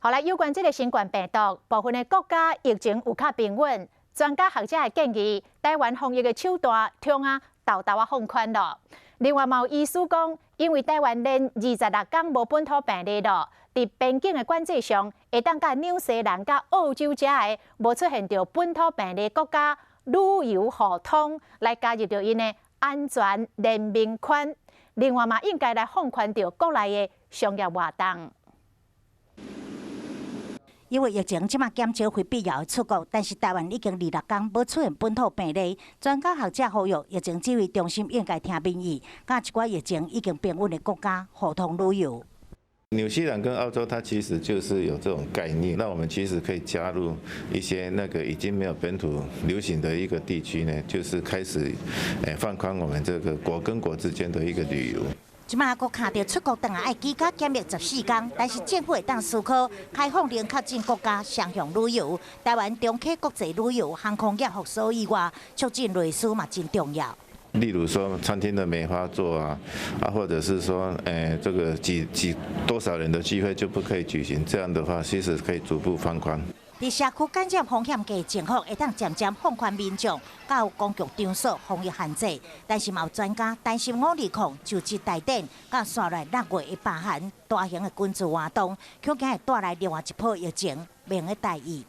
好來，有關這个新冠病毒，部分的國家疫情有較平穩，專家學者會建議，台灣防疫的手段通啊，沓沓仔放寬囉。另外，嘛有醫師講，因為台灣連26工無本土病例囉，佇邊境的管制上，會當佮紐西蘭佮澳洲遮个無出現著本土病例國家旅遊互通，來加入著𪜶的安全聯盟圈。另外嘛，應該來放寬著國內的商業活動。因為疫情這馬減少非必要的出國，但是台灣已經26工無出現本土病例。專家學者呼籲，疫情指揮中心應該聽民意，佮一寡疫情已經平穩的國家互通旅遊。紐西蘭跟澳洲，它其實就是有這種概念。那我們其實可以加入一些那個已經沒有本土流行的一個地區呢，就是開始放寬我們這個國跟國之間的一個旅遊。這馬閣卡著出國轉來愛居家檢疫14工，但是政府會當思考開放零確診國家雙向旅遊。台灣重啟國際旅遊、航空業復甦以外，促進內需嘛真重要。例如說餐廳的梅花座啊，啊，或者是說，這個幾幾多少人的聚會就不可以舉行，這樣的話，其實可以逐步放寬。佇社區感染風險低，政府會當漸漸放寬民眾到公共場所防疫限制，但是嘛有專家擔心五二零就職大典，佮紲來6月的罷韓大型的軍事活動，恐驚會帶來另外一波疫情，免得大意。